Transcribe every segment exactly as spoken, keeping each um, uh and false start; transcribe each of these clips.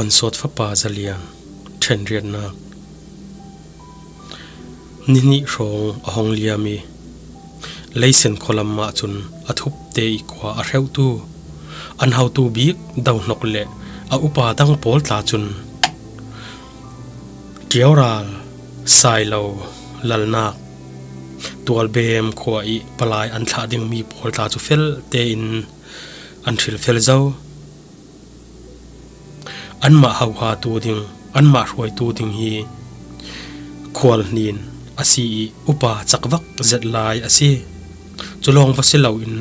Kan sawt fapa zalian ṭhenriatnak. Ni hnih hrawng a hong liam i, Leisen khualam ah cun a thupte i kua a hreuhtu, an hotu bik dohnok le a upa dang pawl tla cun Ṭioral Sailo lalnak Tualbem khua i palai an thlah dingmi pawl tla cu fel tein an hrilfel zo. Anmah hohatu ding, anmah hruaitu ding hi khualhnin a si i upa cakvak zet lai a si. Cu lawng va si loin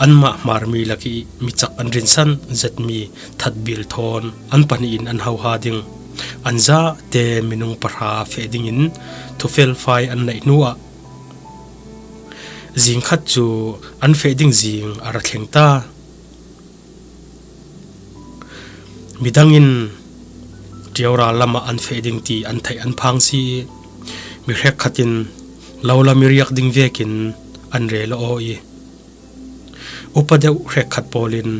anmah hmarmi lak i micak an rinsan zetmi Thatbil thawn an pahnih in an hoha ding, an zate minung pahra feh dingin thufel fai an neih hnuah zing khat cu an feh ding zing a ra thleng ta. Midang in Ṭioral lamah an feh ding ti an theih an phang si i, mi hrekkhat in lo la mi riak ding vekin an rel aw i, upa deuh hrekkhat pawl in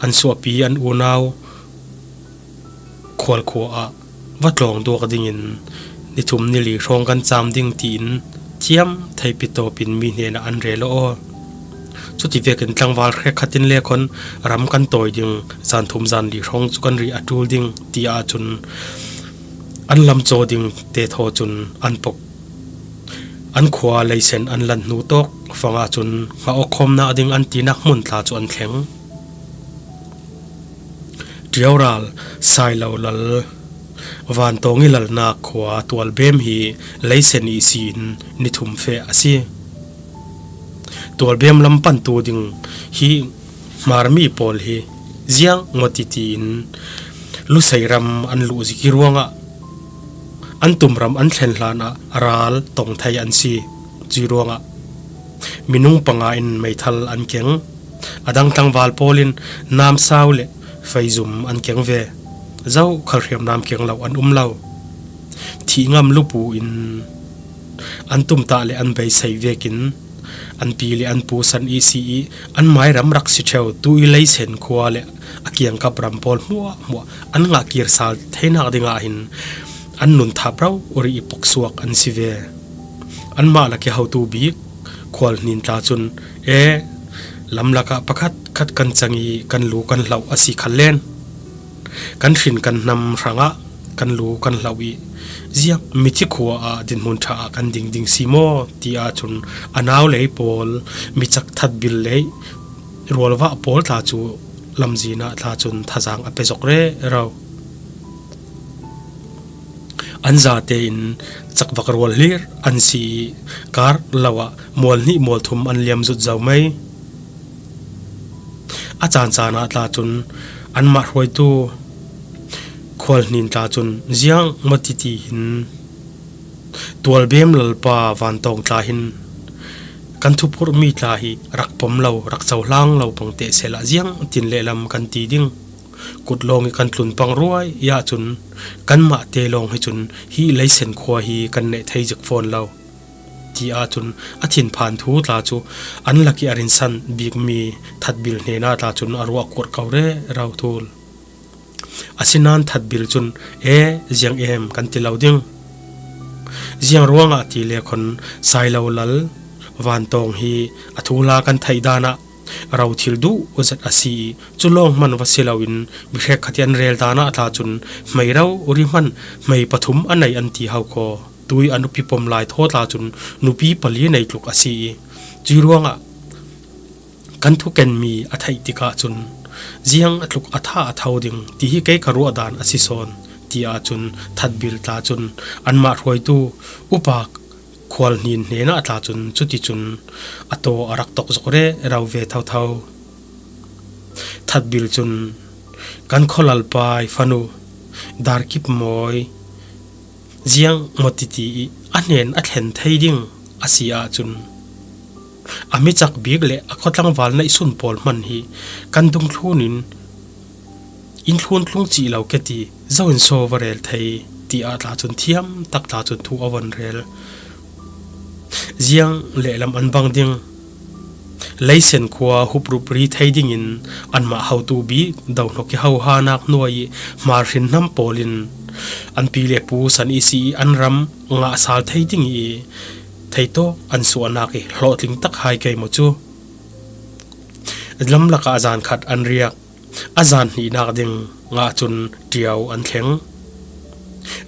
an suahpi an unau khualkhua ah va tlawng duak dingin ni thum ni li hrawng kan cam ding tiin thiam thei pitawpin mi hnenah an rel aw. Cuti vekin tlangval hrekkhat in le khawn ram kan tawi ding, zan thum zan li hrawng cu kan ri a ṭul ding ti ahcun an lamcaw ding te thaw cun an pok. An khua Leisen an lan hnu tawk fangah cun hngah awkhawmnak ding an tinak hmun tla cu an thleng. Ṭioral Sailo lal Vantawng i lalnak khua Tualbem hi Leisen i si in ni thum feh a si. Tualbem lam pantu ding hi hmarmi pawl hi ziang maw titi in Lusei ram an luh zik i ruangah an tum ram an thlen hlanah ral tong thei an si. Cui ruangah minung panga in meithal an keng. A dang tlangval pawl in namsau le feizum an keng ve. Zokhal hriamnam keng lo an um lo. Thih ngam lupu in an tumtah le an beisei vekin an pi le an pu san i si i an mairam rak si ṭheu tu i Leisen khua le a kiangkap ram pawl hmuahhmuah an ngah kir sal theinak dingah hin an nun thap rori i poksuak an si ve. Anmah lak i hotu bik khualhnin tla cun, e, lamlak ah pakhat khat kan cang i kan lu kan hloh a si khan len kan hrin kan hnam hrangah kan lu kan hloh i ziang mithi khua ah dinhmun ṭha ah kan ding ding si maw ti ahcun a nau lei pawl, micak Thatbil lei rualvah pawl tla cu lamzin ah tla cun thazang a pe zok rero. An zate in cakvak rual hlir an si i kar lo ah mual hnih mual thum an liam zut zo mai. A caan caan ah tla cun anmah hruaitu khualhnin tla cun ziang maw titi hin Tualbem lalpa Vantawng tla hin kan thuphurhmi tla hi rak pom lo, rak cohlang lo pang tehsehla ziang tin lehlam kan ti ding. Kut lawng i kan tlun pang ruai i ahcun kanmah te lawng hi cun hi Leisen khua hi kan neh thei zik fawn lo. Ti ahcun a thinphan thu tla cu an lak i a rinsan bikmi Thatbil hnenah tla cun a ruah kurh ko rero thul. Asinain Thatbil cun, e, ziang em kan ti lo ding. Ziang ruangah ti le khawn Sailo lal Vantawng hi a thuhla kan theih dan ah rothil duh zet a si i cu lawng hman va si loin mi hrekkhat i an rel dan ah tla cun hmei rori hman hmei pathum a nei an ti ho kho. Tui a nupi pom lai thaw tla cun nupi pali nei tluk a si i cui ruangah kan thukenmi a theih tikah cun ziang a tluk a tha a tho ding ti hi kei ka ruah dan a si sawn ti ahcun Thatbil tla cun anmah hruaitu upa khualhnin hnenah tla cun cuticun a taw a rak tok zok rero ve thotho. Thatbil cun kan khualalpa i fanu Darkip Mawi ziang maw titi i a hnen a thlen thei ding a si ahcun a micak bik le a khuatlangval neihsun pawl hman hi kan dungthlun in in thlun tlung cih lo ke ti zo in so va rel thei ti ah tla cun thiam tak tla cun thu a von rel. Ziang lehlam an bang ding, Leisen khua huprup ri thei dingin anmah hotu bik dohnok i hohanak hnuai i hmar hrinhnam pawlin an pi le pu san i si i an ram ngahsal thei ding i theitawk an suahnak i hlawhtling tak hai kei maw cu. Lamlakah zan khat an riak. A zan hnihnak ding ngah cun ṭiau an thleng.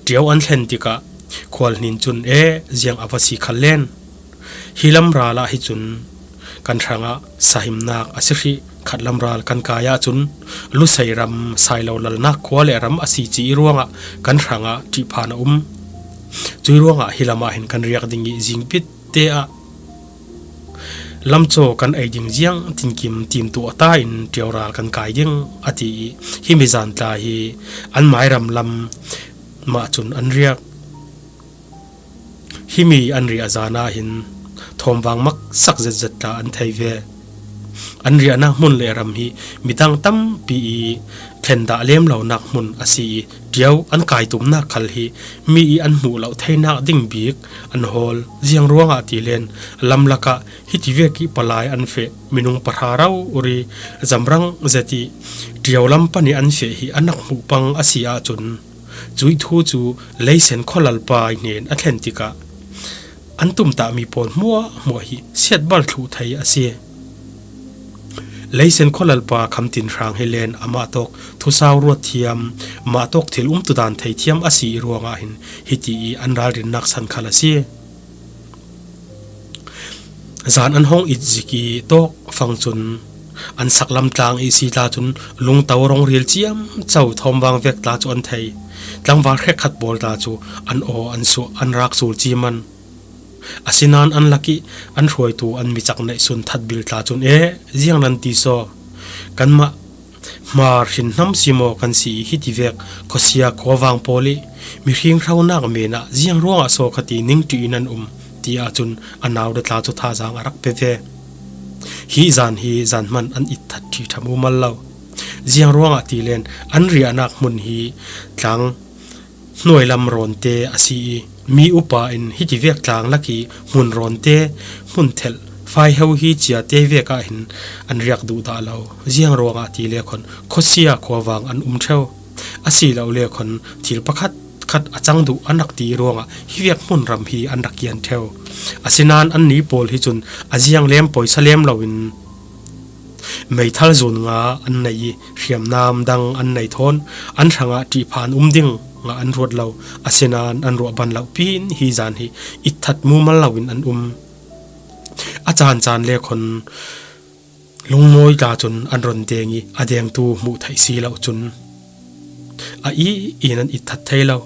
Ṭiau an thlen tikah khualhnin cun e ziang a va si khal len. Hi lamral ah hi cun kan hrangah sahimnak a si hrih. Khat lamral kan kai ahcun Lusei ram Sailo lalnak khua le ram a si ci i ruangah kan hrangah ṭihphan a um. Cui ruangah hi lamah hin kan riak ding i zingpit te ah lamcaw kan ei ding ziang tinkim timtuah ta in ṭiaural kan kai ding a ti i himi zan tla hi an mairam lam mah cun an riak. Himi an riah zan ah hin thawmvang maksak zetzet tla an thei ve. An riahnak hmun le ram hi midang tampi i thlendah lem lonak hmun a si i ṭiau an kai tumnak khal hi mi i an hmuh loh theinak ding bik an hawl. Ziang ruangah ti len lamlakah hitivek i palai an feh minung pahra rori zamrang zet i ṭiau lam pan i an feh hi an rak hmuh pang a si ahcun cuih thu cu Leisen khualalpa i hnen a thlen tikah an tumtahmi pawl hmuahhmuah hi siatbal thluh thei a si. Leisen khualalpa Khamtin Hrang hi len amah tawk thusau ruat thiam, amah tawk thil umtudan thei thiam a si i ruangah hin hiti i an ralrinnak san khal a si. Zan an hong it zik i tawk fang cun an saklam tlang i si tla cun lungto rongril ciamco thawmvang vek tla cu an thei. Tlangval hrekkhat pawl tla cu an aw an suah an rak sul ciaman. Asinain an lak i an hruaitu an micak neihsun thatbil tla cun e ziang nan ti saw? Kanmah hmar hrinhnam si maw kan si i hitivek khuasia khuavang pawl i mihring hronak men ah ziang ruangah saw kha ti ningṭi in an um ti ahcun a nauda tla cu thazaang a rak pe ve. Hi zan hi zan hman an itthat ṭhiṭha mumal lo. Ziang ruangah ti len an riahnak hmun hi tlang hnuailam rawnte a si i mi upa in hitivek tlang lak i hmun rawnte hmun thelh faiho hi ciate vek ah hin an riak duh dah lo. Ziang ruangah ti le khon khuasia khuavang an um ṭheu. A si lo le khon thil pakhat khat a cang duh an rak ti ruangah hivek hmun ram hi an rak kian ṭheu. Asinain anni pawl hi cun a ziang lem poisa lem loin meithal zun nga an nei i hriamnam dang an nei thawn an hrangah ṭihphan um ding ngah an ruat lo. Asinain an ruah ban lo pin hi zan hi itthat mumal loin an um. A caan caan le khon lungmawi tla cun an ron deng i a dengtu hmuh theih si lo cun a i in an itthat thei lo.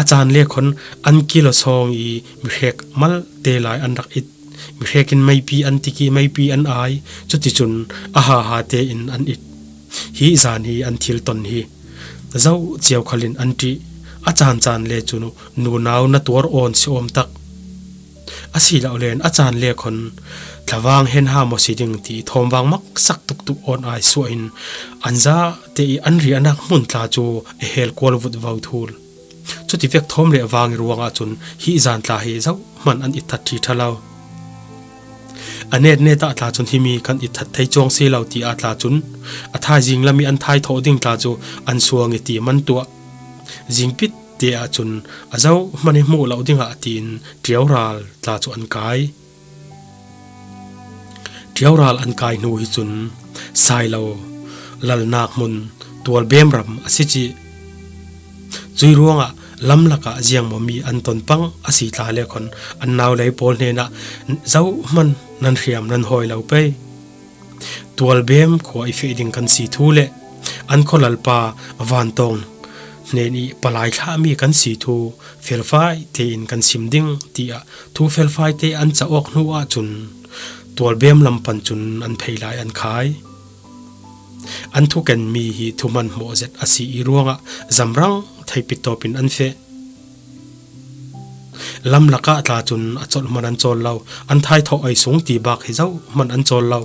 A caan le khon an kilo sawng i mihrek malte lai an rak it. Mihrek in meipi an tik i meipi an ai, cuticun a haha tein an it. Hi zan hi an thil ton hi zoh cio khalin an ṭih. A caan caan le cun nunau na tuar awn si awm tak. A si lo len a caan le khon thlavang hen ha maw si ding ti thawmvang maksak tuktuk awn ai suah in an zate i an riahnak hmun tla cu a hel kual vut vo thul. Cutivek thawm le vang i ruangah cun hi zan tla hi zohhman an itthat ṭhiṭha lo. A netnet ah tla cun himi kan itthat thei cuang si lo ti ah tla cun a thaizing lam i an thai thawh ding tla cu an suang i ti man tuah. Zingpit te ahcun a zohhman i hmuh lo dingah tiin ṭiaural tla cu an kai. Ṭiaural an kai hnu hi cun Sailo lalnak hmun Tualbem ram a si cih. Cui ruangah lamlakah ziangmawmi an ton pang a si tla le khon an naulei pawl hnenah zohhman nan hriam nan hawi lo pei. Tualbem khua i feh ding kan si thu le an khualalpa Vantawng hnen i palai thlahmi kan si thu felfai tein kan sim ding tiah thu felfai te an cah awk hnu ahcun Tualbem lam pan cun an phei lai an khai. An thukenmi hi thuhman hmawh zet a si i ruangah zamrang theipit tawpin an feh. Lamlakah tla cun a colh hman an cawl lo, an thaithawh ei sung ti bak hi zohhman an cawl lo.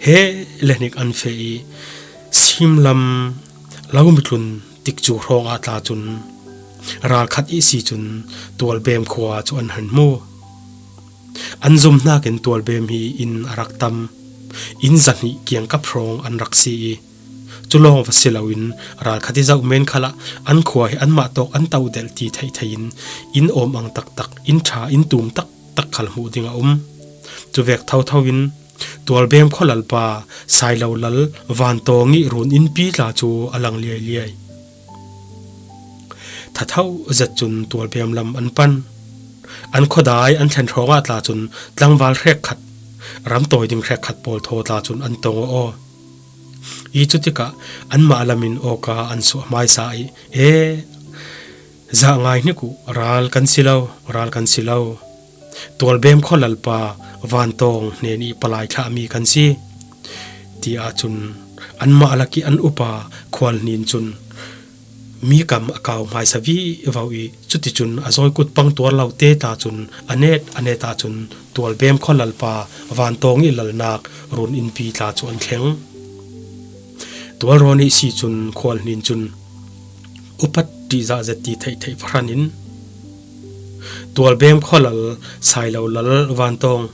He le hnik an feh i simlam lo mitlun tikcu hrawngah tla cun ralkhat ihsi cun Tualbem khua cu an han hmu. An zum hnakin tualbem hi inn a rak tam. Inn zahnih kiangkap hrawng an rak si i, cu lawng va si loin ralkhat i zoh men khalah an khua hi anmah tawk an toh delh ti theihtheih in, inn awm ang taktak, inn ṭha, inn tum taktak khal hmuh ding a um. Cuvek thotho in tualbem khualalpa Sailo Lal Vantawng i run innpi tla cu a lang liailiai. Thatho zet cun tualbem lam an pan. An khuadai an thlen hrawngah tla cun tlangval hrekkhat, ramtawi ding hrekkhat pawl thaw tla cun an tong aw. I cutikah anmah lamin awka an suah hmaisa i, e, zah ngai hnik uh, ral kan si lo, ral kan si lo. Tualbem khualalpa Vantawng hnen i palai thlahmi kan si, ti ahcun anmah lak i an upa Khual Hnin cun mi kam a kau hmaisa vivo i, cuticun a zawi kut pang tuar lo te tla cun a net a net ahcun tualbem khualalpa Vantawng i lalnak run innpi tla cu an thleng. Tualrawn i si cun Khual Hnin cun upat ṭihzah zet ti theihtheih va hran in, tualbem khualal Sailo Lal Vantawng,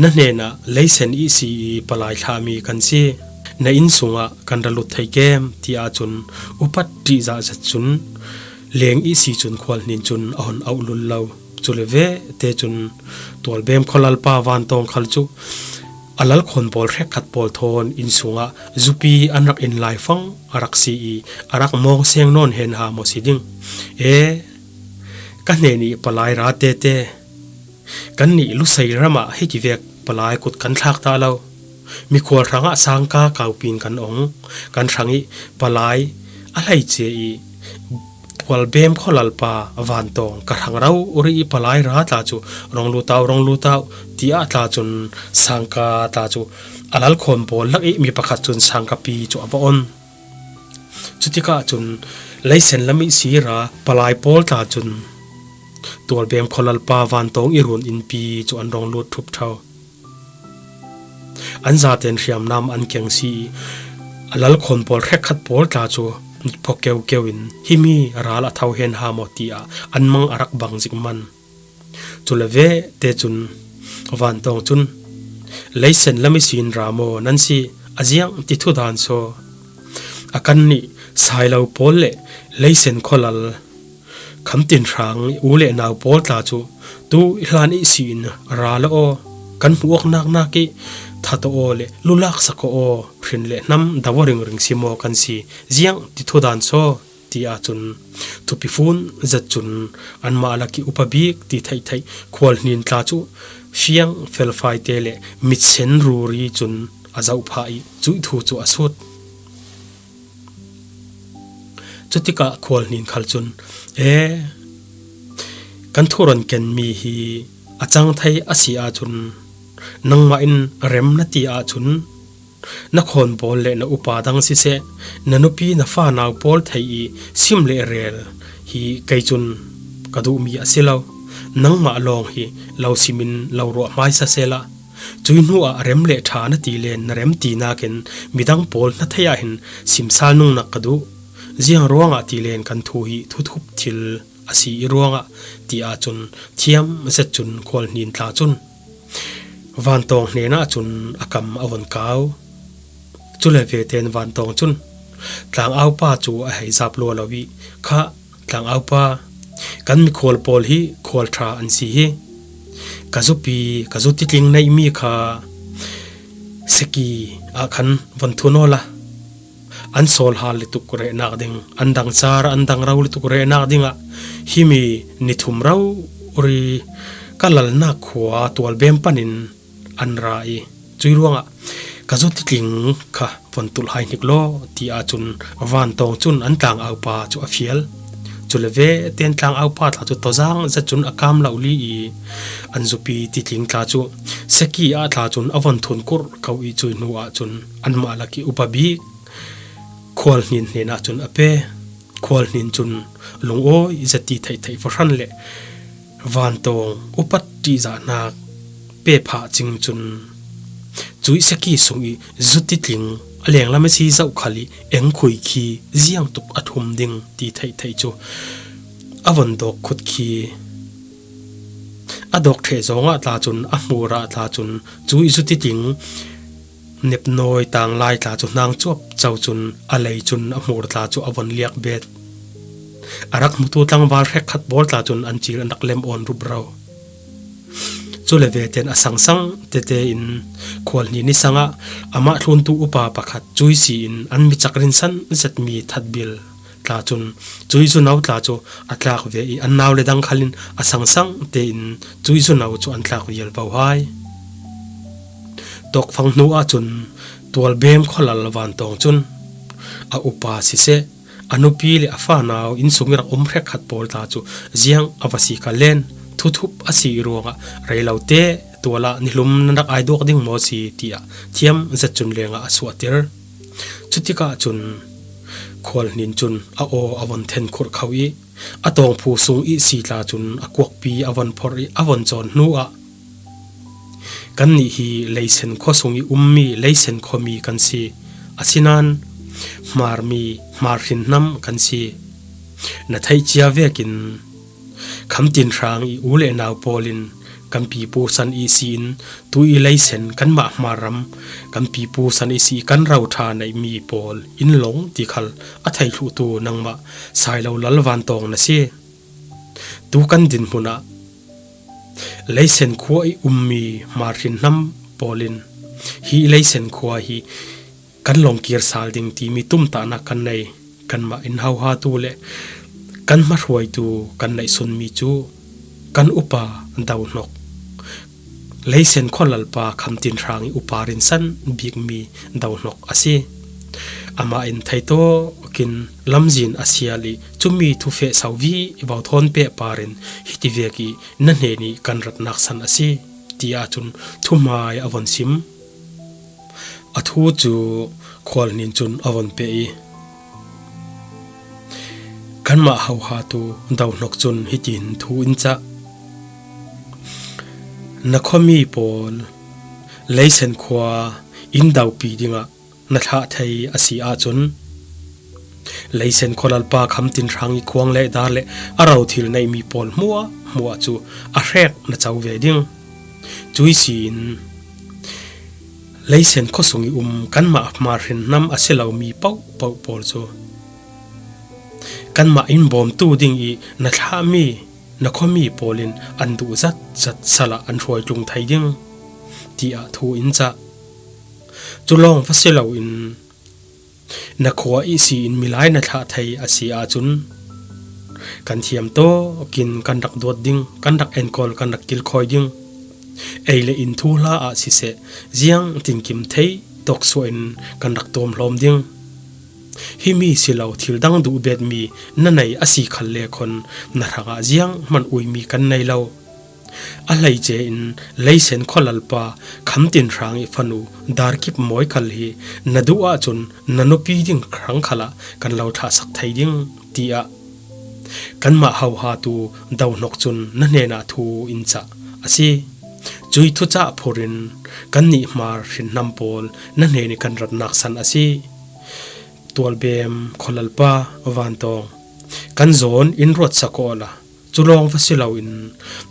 na hnenah leisen i si i palai thlahmi kan si. Na inn sungah kan ra lut thei kem, ti ahcun upat ṭihzah zet cun leng i si cun Khual Hnin cun a hun auh lul lo. Cule ve te cun tualbem khualalpa Vantawng khal cu a lal khawn pawl hrekkhat pawl thawn inn sungah zupi an rak in laifang a rak si i, a rak mawng seng nawn hen ha maw si ding? E, ka hnen i palai ra tete. Kannih Lusei ramah hei kivek palai kut kan thlak ta lo. Mikhual hrangah sangka kaupin kan ong. Kan hrang i palai a hleice i tualbem khualalpa Vantawng ka hrang rori i palai ra tla cu rong lut au, rong lut au, tiah tla cun sangka tla cu a lal khawn pawl lak i mi pakhat cun sangkapi cu a va on. Cutikah cun leisen lam i sira palai pawl tla cun tualbem khualalpa Vantawng i run innpi cu an rong lut ṭhup ṭho. An zaten hriamnam an keng si i, a lal khawn pawl hrekkhat pawl tla cu phok keukeu in, himi ral a tho hen ha maw, tiah an mang a rak bang zik man. Cule ve te cun Vantawng cun, leisen lam i sin ra maw nan si, a ziang ti thu dan saw. A kannih Sailo pawl le leisen khualal Khamtin hrang i u le nau pawl tla cu tu i hlan i si in ra la aw, kan hmuh awk naknak i that aw le lulak sak aw, hrin le hnam do a ringring si maw kan si, ziang ti thu dan saw, ti ahcun thupi fun zet cun anmah lak i upa bik ti theihtheih Khual Hnin tla cu fiang felfai te le mitsen ruri cun a zoh phah i cuih thu cu a sut. Cutikah Khual Hnin khal cun, e, kan thuron kenmi hi a cang thei a si ahcun, nangmah in rem na ti ahcun, na khawn pawl le na upa dang siseh, na nupi na fa nau pawl thei i sim le rel hi kei cun ka duhmi a si lo. Nangmah lawng hi lo sim in lo ruah hmaisa sehla, cui hnuah rem le ṭha na ti len na rem ti nakin midang pawl hna thei ah hin simsal nungnak ka duh. Ziang ruangah ti len kan thu hi thuthup thil a si i ruangah, ti ahcun thiam zet cun Khual Hnin tla cun Vantawng hnenah cun a kam a von kau. Cule vetein Vantawng cun tlangaupa cu a hei zap lua lo i, kha tlangaupa, kan mikhual pawl hi khual ṭha an si hi. Ka zupi, ka zutitling neihmi kha seki ah khan von thun awla, an sawl hal lutuk rehnak ding, an dangcar, an dangro lutuk rehnak dingah himi ni thum rori ka lalnak khua Tualbem panin an ra i, cui ruangah ka zutitling kha von tulh hai hnik law, ti ahcun Vantawng cun an tlangaupa cu a fial. Cule vetein tlangaupa tla cu tawzang zet cun a kam lo li i, an zupi titling tla cu seki ah tla cun a von thun kurh ko i, cui hnu ahcun anmah lak i upa bik Khual Hnin hnenah cun a pe. Khual Hnin cun lungawi zet ti theihtheih va hran le Vantawng upat ṭihzahnak pe phah cing cun, cui seki sung i zutitling a lenglam a si zoh khal i engkhui khi ziang tuk a thum ding ti theihtheih cu a von dawk khut khi A dawk ṭheh zawngah tla cun a hmurah tla cun cui zu titing nepnawi tanglai tla cu hnang cuap co cun a lei cun a hmur tla cu a von liak bet. A rak hmutu tlangval hrekkhat pawl tla cun an cil an rak lem awn rup ro. Cule veten a sangsang tete in khualhni ni sangah amah thluntu upa pakhat cui si in an mi cak rinsan zetmi thatbil tla cun cui zu no tla cu a tlak ve i an nau le dang khalin a sangsang tein cui zu no cu an tlak vial vo hai. Tawkfang hnu ahcun Tualbem khualal Vantawng cun a upa siseh, a nupi le a fanau innsung i rak um hrekkhat pawl tla cu ziang a va si kha len, thuthup a si i ruangah rei lo te tual ah nihlum nan rak ai duak ding maw si tiah thiam zet cun lengah a suahtir. Cutikah cun khualhnin cun a aw a von then khurh kho i a tawngphu sung i si tla cun a kuakpi a von phorh i a von cawn hnu ah, kannih hi Leisen khua sung i ummi Leisen khuami kan si, asinain Hmarmi Hmar hrinhnam kan si. Na theih cia vekin Khamtin Hrang i u le nau pawl in kan pipu san i si in tu i Leisen kanmah Hmar ram kan pipu san i si i kan ro ṭha neihmi pawl in lawng ti khal a thei thluhtu nangmah Sailo Lal Vantawng na si. Tu kan dinhmun ah Leisen khua i ummi Hmar hrinhnam pawl in hi Leisen khua hi kan lawng kir sal ding timi tumtahnak kan nei. Kanmah in hohatu le kan hmahruaitu kan neihsunmi cu kan upa Dohnok, Leisen khualalpa Khamtin Hrang i upa rinsan bikmi Dohnok a si. Amah in theitawkin lamzin a sial i cumi thufeh so vivo thawn pehpar in hiti vek i na hnen i kan ratnak san a si, ti ahcun thuhmai a von sim. A thu cu khualhnin cun a von peh i, kanmah hohatu Dohnok cun hitin thu in cah, na khuami pawl Leisen khua in dopi dingah na thlah thei a si ahcun, Leisen khualalpa Khamtin Hrang i khuang le dar le a ro thil neihmi pawl hmuahhmuah cu a hrek na co ve ding. Cui si in Leisen khuasung i um kanmah Hmar hrinhnam a si lomi pohpoh pawl cu kanmah in bawmtu ding i na thlahmi na khuami pawl in an duh zat zat sal ah an hruai tlung thei ding, tiah thu in cah. Cu lawng va si loin na khua ihsi in milai na thlah thei a si ahcun kan thiam tawkin kan rak duat ding, kan rak enkawl, kan rak kilkhawi ding. Ei le in thuhla ah siseh, ziang tinkim thei tawk suah in kan rak tuamhlawm ding. Himi si lo, thil dang duh betmi na nei a si khal le khawn na hrangah zianghman uimi kan nei lo. A hleice in Leisen khualalpa Khamtin Hrang i fanu Darkip Mawi khal hi na duh ahcun na nupi ding hrang khalah kan lo thlahsak thei ding, tiah kanmah hohatu Dohnok cun na hnenah thu in cah a si. Cui thucah phur in kannih Hmar hrinhnam pawl na hnen i kan ratnak san a si. Tualbem khualalpa Vantawng, kan zawn in ruatsak awla, cu lawng va si loin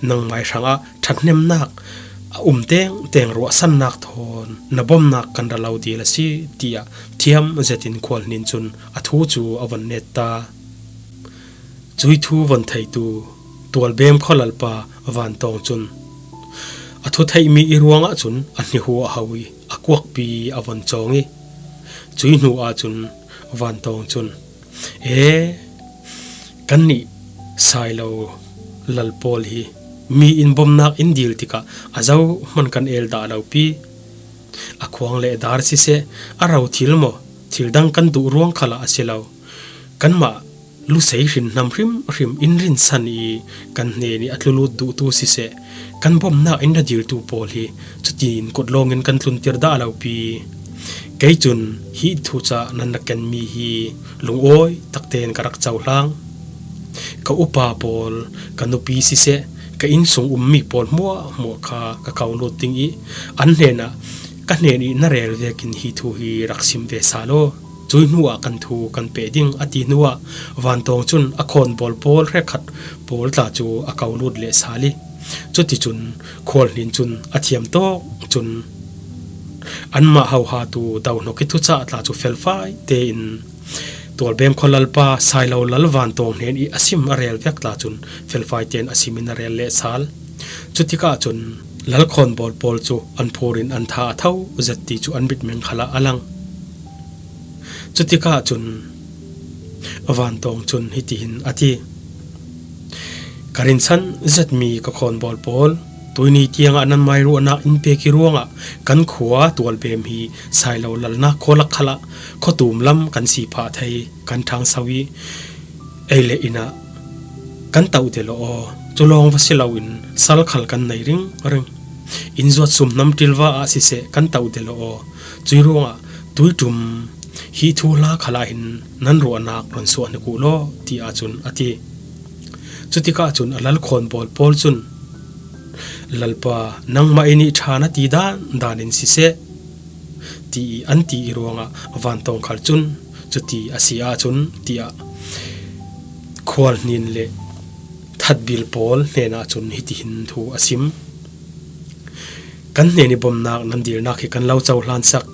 nangmai hrangah ṭhathnemnak a um tengteng ruahsannak thawn na bawmnak kan ra lo dil a si, tiah thiam zetin khualhnin cun a thu cu a von net ta. Cui thu von theitu Tualbem khualalpa Vantawng cun a thu theihmi i ruangah cun a hnihu a ho i a kuakpi a von cawng i, cui hnu ahcun Vantawng cun, "E, kannih Sailo lal pawl hi mi in bawmnak in dil tikah a zohman kan el dah lo pi. A khuang le dar siseh, a ro thil maw, thil dang kan duh ruang khalah a si lo. Kanmah lusei hrinhnam hrimhrim in rinsan i kan hnen i a tlulut duhtu siseh, kan bawmnak in ra diltu pawl hi cutin kut lawngin kan tluntir dah lo pi. Kei cun hi thu cah nan rak kenmi hi lungawi taktein ka rak cohlang. Ka upa pawl, ka nupi siseh, ka innsung ummi pawl hmuahhmuah kha ka ko lut ding i an hnenah ka hnen i na rel vekin hi thu hi rak sim ve sal aw. Cui hnuah kan thu kan peh ding," a ti hnuah Vantawng cun a khawnbawl pawl hrekkhat pawl tla cu a ko lut leh sal i, Cuticun Khualhnin cun a thiam tawk cun anmah hohatu dohnok i thucah tla cu felfai tein Tualbem khualalpa Sailo Lal Vantawng hnen i a sim a rel vek tla cun felfai tein a sim in a rel leh sal. Cutikah cun Lal Khawnbawl pawl cu an phur in an tha a tho zet ti cu an mitmeng khalah a lang. Cutikah cun Vantawng cun hitihin a ti, "Ka rinsan zetmi ka khawnbawl pawl, tuini tiangah nan mairuahnak in pek i ruangah kan khua Tualbem hi Sailo lalnak khua lak khalah khuatum lam kan si phah thei, kan ṭhangso i ei le inn ah kan toh delaw aw. Cu lawng va si loin sal khal kan nei ringring. Inn zuat sum hnam ṭilva ah siseh kan toh delaw aw. Cui ruangah tuiṭum hi thuhla khalah hin nan ruahnak run suah hnik uh law," tiah cun a ti. Cutikah cun a Lal Khawnbawl pawl cun, "Lalpa, nangmah i nih ṭha na ti dan dan in siseh," ti i an ti i ruangah Vantawng khal cun, "Cuti a si ahcun," tiah Khualhnin le Thatbil pawl hnenah cun hitihin thu a sim, "Kan hnen i bomnak nan dilnak hi kan lo cohlan sak.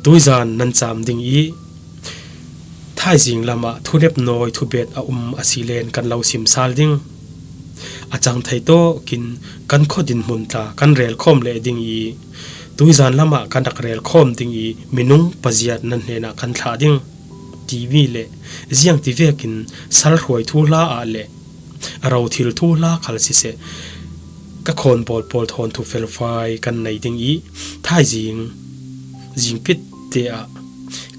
Tuizan nan cam ding i thaizing lamah thunep nawi thubet a um a si len kan lo sim sal ding. A cang thei tawkin kan khuadin hmun tla kan rel khawm leh ding i tuizan lamah kan rak rel khawm ding i minung paziat nan hnenah kan thlah ding," timi le ziangti vekin salhruai thuhla ah le rothil thuhla khal siseh ka khawnbawl pawl thawn thu felfai kan nei ding i thaizing zingpit te ah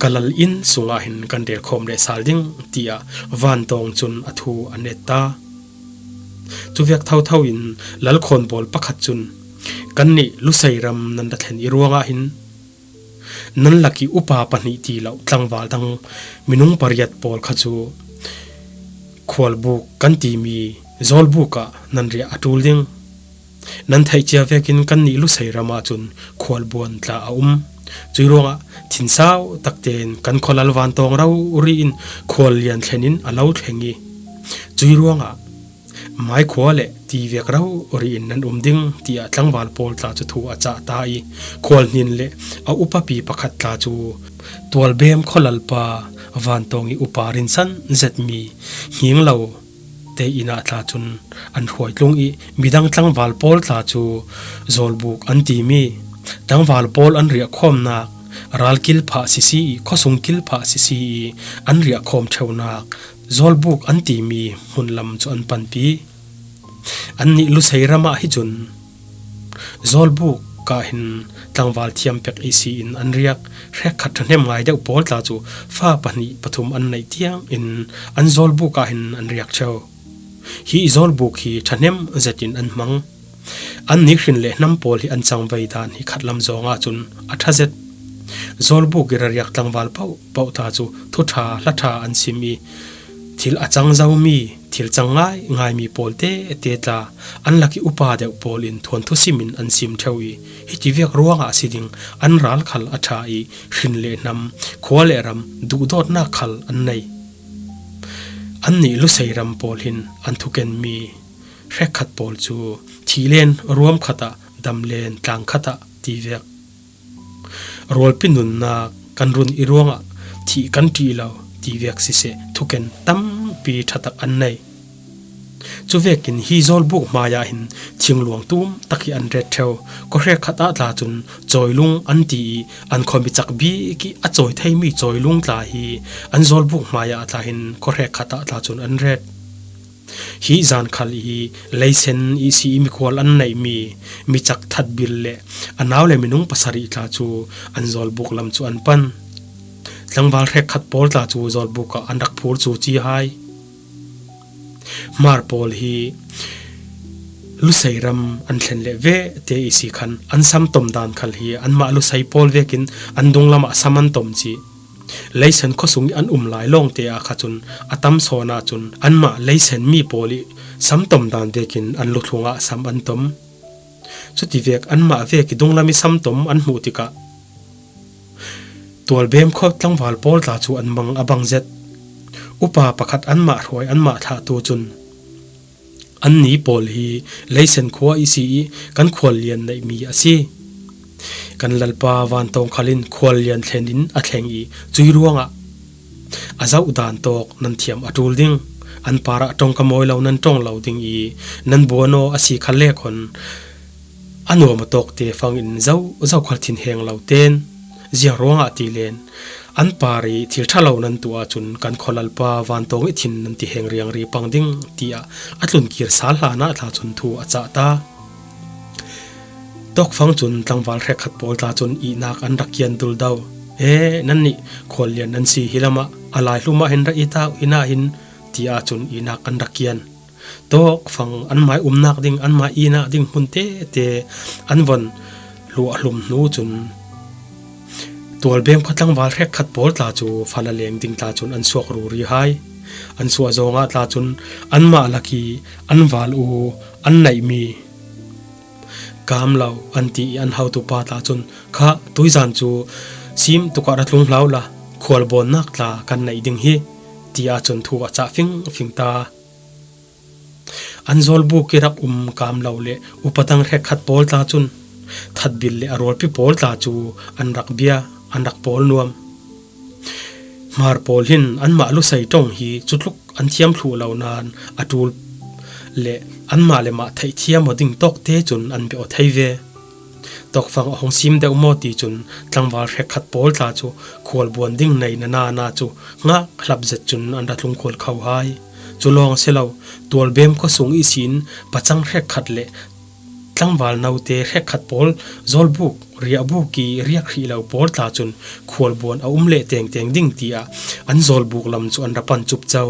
ka lal inn sungah hin kan rel khawm leh sal ding, tiah Vantawng cun a thu a net ta. Cuvek thotho in Lal Khawnbawl pakhat cun, "Kannih Lusei ram nan ra thlen i ruangah hin nan lak i upa pahnih ti lo tlangval dang minung pariat pawl kha cu khualbuk kan timi zawlbuk ah nan riah a ṭul ding. Nan theih cia vekin kannih Lusei ram ahcun khualbuan tla a um. Cui ruangah thinsau taktein kan khualal Vantawng rori in khual lian thlen in a lo thleng i cui ruangah maikhua le tivek rori in nan um ding," tiah tlangval pawl tla cu thu a cah ta i Khualhnin le a upapi pakhat tla cu Tualbem khualalpa Vantawng i upa rinsan zetmi hnging lo te inn ah tla cun an hruai tlung i midang tlangval pawl tla cu zawlbuk an timi tlangval pawl an riahkhawmnak ralkil phah sisi i khuasung kil phah sisi i an riahkhawm ṭheunak zawlbuk an timi hmun lam cu an panpi. Annih Lusei ram ah hi cun zawlbuk ah hin tlangval thiam pek ihsi in an riak. Hrekkhat ṭhahnem ngai deuh pawl tla cu fa pahnih pathum an neih tiang in an zawlbuk ah hin an riak ṭheu. Hi zawlbuk hi ṭhahnem zetin an hmang. Annih hrin le hnam pawl hi an cangvei dan hi khatlam zawng ahcun a ṭha zet. Zawlbuk i rariak tlangval paohpaoh tla cu thuṭha hlaṭha an sim i thil a cang zomi, thil cang ngaingaimi pawl tete tla an lak i upa deuh pawl in thuanthu sim in an sim ṭheu i hiti vek ruangah a si ding an ral khal a ṭha i hrin le hnam, khua le ram duhdawtnak khal an nei. Annih Lusei ram pawl hin an thukenmi hrekkhat pawl cu thih len ruam khat ah, dam len tlang khat ah tivek rualpi nunnak kan run i ruangah thih kan ṭih lo tivek siseh thuken tampi ṭhatak an nei. Cuvekin hi zawlbuk hmaiah hin thingluang tum tak hi an ret ṭheu. Khuahrek khat ah tla cun cawilung an ti i an khuami cak bik i a cawi theimi cawilung tla hi an zawlbuk hmaiah tla hin khuahrek khat ah tla cun an ret. Hi zan khal i leisen ihsi i mikhual an neihmi micak Thatbil le a nau le minung pasarih tla cu an zawlbuk lam cu an pan. Tlangval hrekkhat pawl tla cu zawlbuk ah an rak phur cu ci hai. Hmar pawl hi Lusei ram an thlen leh ve te ihsi khan an sam tom dan khal hi anmah Lusei pawl vekin an dunglam ah sam an tom cih. Leisen khuasung i an um lai lawngte ah kha cun a tam sawn ahcun anmah Leisen mi pawl i sam tom dan vekin an luthlung ah sam an tom. Cutivek anmah vek i dunglam i sam tom an hmuh tikah Tualbem khua tlangval pawl tla cu an mang a bang zet. Upa pakhat anmah hruai anmah thlahtu cun Anni pawl hi Leisen khua i si i kan khual lian neih mi a si. Kan Lalpa vantawng khalin khual lian thlenin a thleng i cui ruangah a zauh dan tawk nan thiam a ṭul ding. An parah ṭong ka mawi lo nan ṭong lo ding i nan buan aw a si kha lek hon a nuam a tawkte fangin zo zo khal thinheng lo ten ziang ruangah ti len an par i thil ṭha lo nan tuah ahcun kan khualalpa vantawng i thin nan ti heng riangri pang ding tiah a tlunkir sal hlanah tla cun thu a cah ta. Tawkfang cun tlangval hrekkhat pawl tla cun ihnak an rak kian duldo. E, nannih khual lian nan si hi lamah a lai hlumah hin ra i tau, hinah hin, tiah cun ihnak an rak kian. Tawkfang anmai umnak ding, anmai ihnak ding hmun tete an von luah hlum hnu cun Tualbem khua tlangval hrekkhat pawl tla cu fala leng ding tla cun an suak ruri hai. An suah zawngah tla cun anmah lak i an val u an neihmi Kam lo, an ti i an hotu pa tla cun, kha, tuizan cu sim tukah ra tlung hlau la, khualbawnnak tla kan neih ding hi, tiah cun thu a cah fingfing ta. An zawlbuk i rak um Kam lo le upa dang hrekkhat pawl tla cun thatbil le a rualpi pawl tla cu an rak bia, an rak pawl nuam. Hmar pawl hin anmah lusei ṭong hi cutluk an thiam thluh lo nain a ṭul le anmah le mah theihthiam aw ding tawk te cun an bia aw thei ve. Tawkfang a hung sim deuh maw ti cun tlangval hrekkhat pawl tla cu khualbuan ding nei na na na cu ngak hlap zet cun an ra tlung khual kho hai. Cu lawng si lo, Tualbem khuasung ihsin pacang hrekkhat le tlangval note hrekkhat pawl zawlbuk, riahbuk i riak hrih lo pawl tla cun khualbuan a um leh tengteng ding tiah an zawlbuk lam cu an ra pan cupco.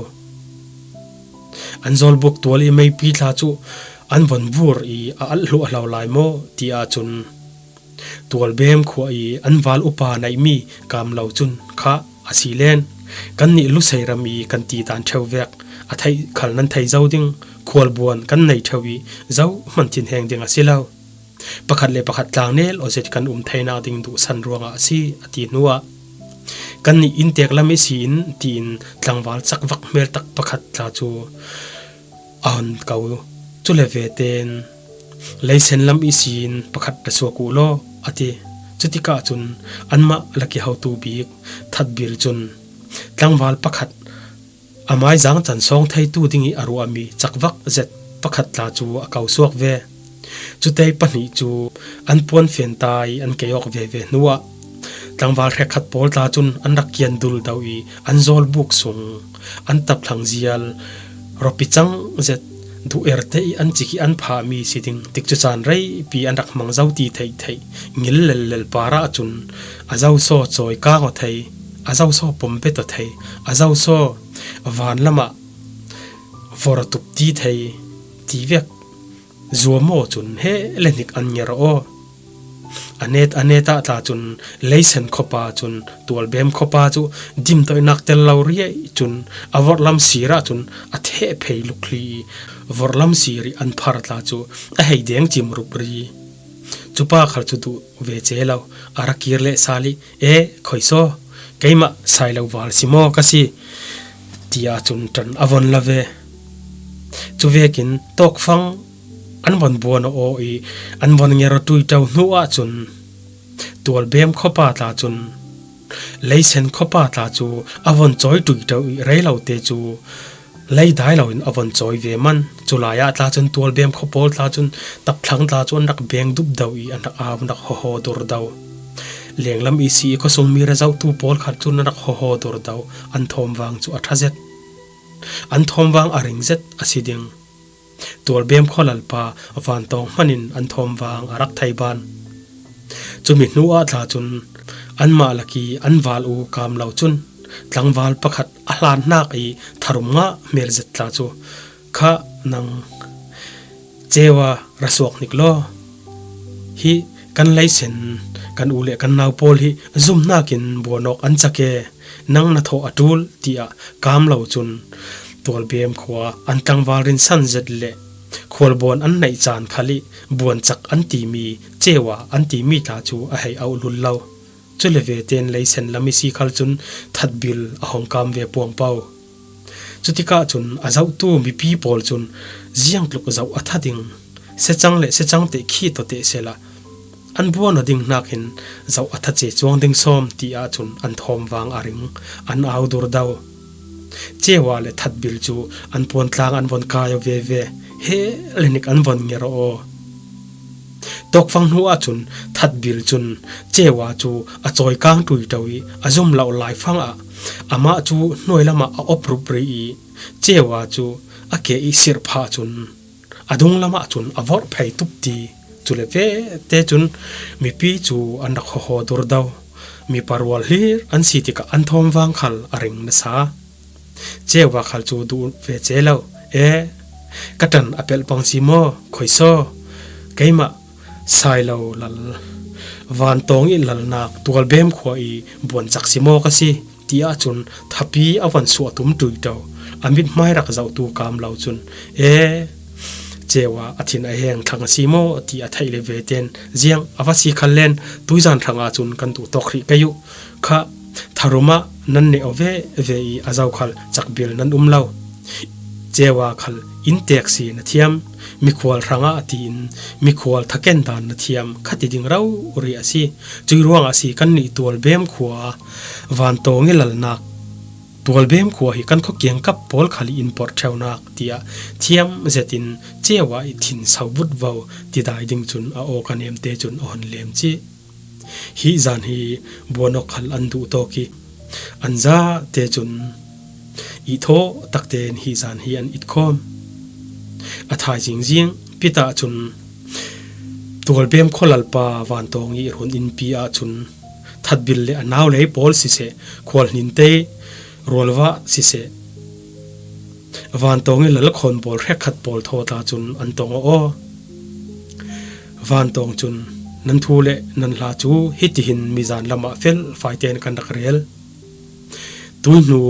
An zawlbuk tual i meipi tla cu an von vur i a alh hluah hlo lai maw tiah cun Tualbem khua i an val upa neihmi Kam lo cun kha a si len kannih lusei ram i kan ti dan ṭheu vek a theih khal nan thei zo ding khualbuan kan nei ṭheu i zohman thinheng ding a si lo. Pakhat le pakhat tlangnel aw zet kan um theinak ding duhsan ruangah a si, a ti hnuah kannih inntek lam i si in tiin tlangval cakvak hmel tak pakhat tla cu a hon ko. Cule veten leisen lam ihsin pakhat ra suak uh law, a ti. Cutikah cun anmah lak i hotu bik thatbil cun tlangval pakhat a maizang can sawng theitu ding i a ruahmi cakvak zet pakhat tla cu a ko suak ve. Cutei pahnih cu an puan fian ta i an kei awk veve hnuah tlangval hrekkhat pawl tla cun an rak kian dul do i an zawlbuk sung an taphlang zial rawpi cang zet duh erte i an cik i an phahmi si ding tikcu caan reipi an rak hmang zo ti theih theih ngil lellel parah cun a zosaw cawi kang aw thei, a zosaw pom bet aw thei, a zosaw van lamah vor aw tup ti thei ti vek zuam aw cun he le hnik an ngiar aw. A net a net ah tla cun leisen khawpa cun Tualbem khawpa cu dimtoihnak tel lo riai cun a vorhlam sir ah cun a theh phei lukhli i vorhlam sir i an phar tla cu a hei deng cim rupri. Cupa khal cu duh ve ce lo, a ra kir leh sal i, e, khoi saw, keimah sai lo val si maw ka si, tiah cun ṭan a von lo ve. Cuvekin tawkfang an von buan aw i an von ngiar aw ṭuiṭo hnu ahcun Tualbem khawpa tla cun leisen khawpa tla cu a von cawi ṭuiṭo i rei lo te cu lei dai loin a von cawi ve man. Culai ah tla cun Tualbem khua pawl tla cun tapthlang tla cu an rak beng dup do i an rak au, an rak hawhaw dur do. Lenglam i si i khuasungmi rezohtu pawl khat cun an rak hawhaw dur do, an thawmvang cu a ṭha zet. An thawmvang a ring zet a si ding. Tualbem khualalpa vantawng hmanin an thawmvang a rak thei ban. Cumi hnu ah tla cun anmah lak i an val u Kam lo cun tlangval pakhat a hlan hnak i tharum ngah hmel zet tla cu, kha, nang ceu a ra suak hnik law, hi kan leisen kan u le kan nau pawl hi zumhnak in buan awk an cak e, nang na thawh a ṭul, tiah Kam lo cun Tualbem khua an tlangval rinsan zet le khualbuan an neih caan khal i buancak an timi, ceu a an timi tla cu a hei auh lul lo. Cule veten leisen lam i si khal cun thatbil a hong kam ve puangpo. Cutikah cun a zohtu mipi pawl cun ziangtluk zoh a tha ding, secang le secang teh khi tawh teh sehla an buan aw ding hnakin zoh a tha ce cuang ding sawm ti ahcun an thawmvang a ring, an au durdo. Cewa le thatbil cu an puantlang an von kai aw veve, he le nik an von nger aw. Tawkfang hnu ahcun thatbil cun cewa cu a cawikang ṭuiṭo i a zum lo laifang ah amah cu hnuai lamah a op rupri i cewa cu a ke i sirh phah cun a dunglam ahcun a vorh phei tup ti. Cule vete cun mipi cu an rak hawhaw durdo. Mipa rual hlir an si tikah an thawmvang khal a ring nasa. Cewa khal cu duh ve ce lo. E, ka ṭan a pelh pang si maw? Khoisaw, keimah Sailo lal, Vantawng i lalnak Tualbem khua i buancak si maw ka si? Ti ahcun thapi a von suah tum ṭuiṭo, a mithmai rak zohtu kam lo cun, e, cewa a thin a heng thlang a si maw ti a theih le veten ziang a va si khal len tuizan hrang ahcun kan duh tawk hrih kei uh. Kha tharum ah nan neh aw veve i a zokhal cakbil nan um lo. Cewa khal inntek si na thiam, mikhual hrangah tiin mikhual thaken dan na thiam kha ti ding rori a si. Cui ruangah a si kannih Tualbem khua Vantawng i lalnak Tualbem khua hi kan khua kiangkap pawl khal i in porh ṭheunak tiah thiam zetin cewa i thin so vutvo tidai ding cun a awk a nemte cun a hon lem cih. Hi zan hi buanawk khal an duh tawk i an zate cun i thaw takte in hi zan hi an it khawm. A thaizing zing pitah cun Tualbem khualalpa Vantawng i run innpi ahcun thatbil le a naulei pawl siseh, khualhninte rualvah siseh, Vantawng i lalkhawn pawl hrekkhat pawl thaw tla cun an tong aw. Vantawng cun nan thu le nan hla cu hitihin mizan lamah fel faiten kan rak rel. Tuihnu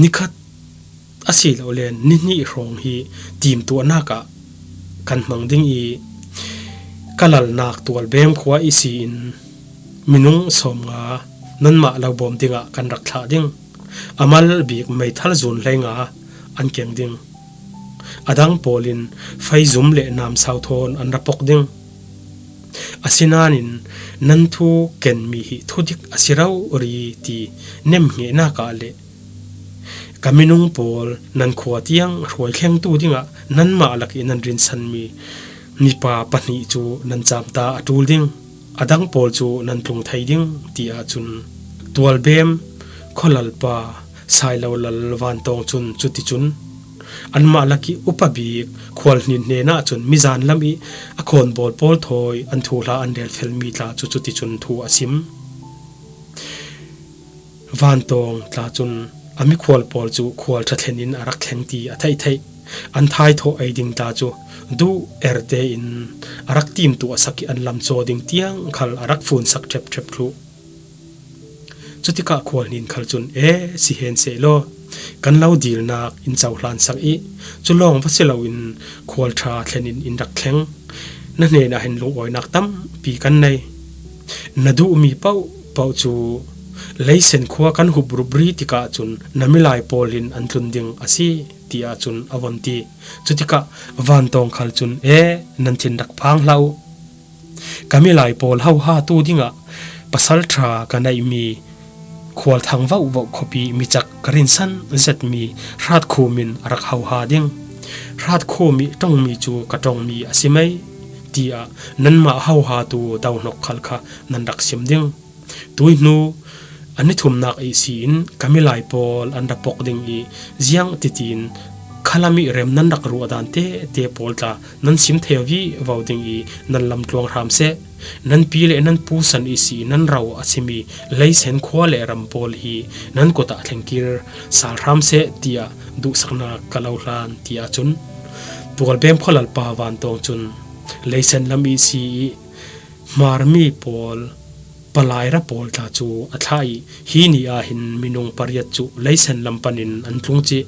nikhat a si lo le nihnih hrawng hi timtuahnak ah kan hmang ding i ka lalnak Tualbem khua ihsi in minung sawmnga nanmah lo bawm dingah kan rak thlah ding. A mal bik meithal zun hleinga an keng ding. A dang pawl in feizum le namsau thawn an ra pok ding. Asinain nan thu kenmi hi thudik a si rori ti nemhngenak ah le ka minung pawl nan khua tiang hruai thlengtu dingah nanmah lak i nan rinsanmi mipa pahnih cu nan camta a ṭul ding, a dang pawl cu nan tlung thei ding, ti ahcun Tualbem khualalpa Sailo lal Vantawng cun cuticun anmah lak i upa bik khualhnin hnenah cun mizan lam i a khawnbawl pawl thawi an thuhla an relfelmi tla cu cuticun thu a sim. Vantawng tla cun a mikhual pawl cu khual ṭha thlen in a rak thleng ti a theihtheih. An thaithawh ei ding tla cu duh erte in a rak timtuah sak i an lamcaw ding tiang khal a rak funsak ṭhepṭhep thluh. Cutikah khualhnin khal cun, e, si hen sehlaw kan lo dilnak in cohlan sak i cu lawng va si loin khual ṭha thlen in in rak thleng. Na hnenah hin lungawinak tampi kan nei. Na duhmi paohpaoh cu Leisen khua kan hup rupri tikah cun na milai pawl in an tlun ding a si, tiah cun a von ti. Cutikah Vantawng khal cun, e, nan thin rak phang hlah uh. Ka milai pawl hohatu dingah pasal ṭha ka neihmi khual thang vohvoh khuapi micak ka rinsan zetmi hratkhum in a rak hoha ding. Hratkhum i ṭongmi cu ka ṭongmi a si mei, tiah nanmah hohatu dohnok khal kha nan rak sim ding. Tuihnu a ni thumnak ihsi in ka milai pawl an ra pok ding i ziang titiin khalam i rem nan rak ruah dan tete pawl tla nan sim thei aw vivo ding i nan lamtluang hram seh. Nan pi le nan pu san ihsi nan ro a simi Leisen khua le ram pawl hi nan kut ah thlengkir sal hram seh, tiah duhsaknak ka lo hlan, tiah cun Tualbem khualalpa Vantawng cun Leisen lam ihsi i hmarmi pawl, palaira pawl tla cu a thlah i hi ni ah hin minung pariat cu Leisen lam panin an tlung cih.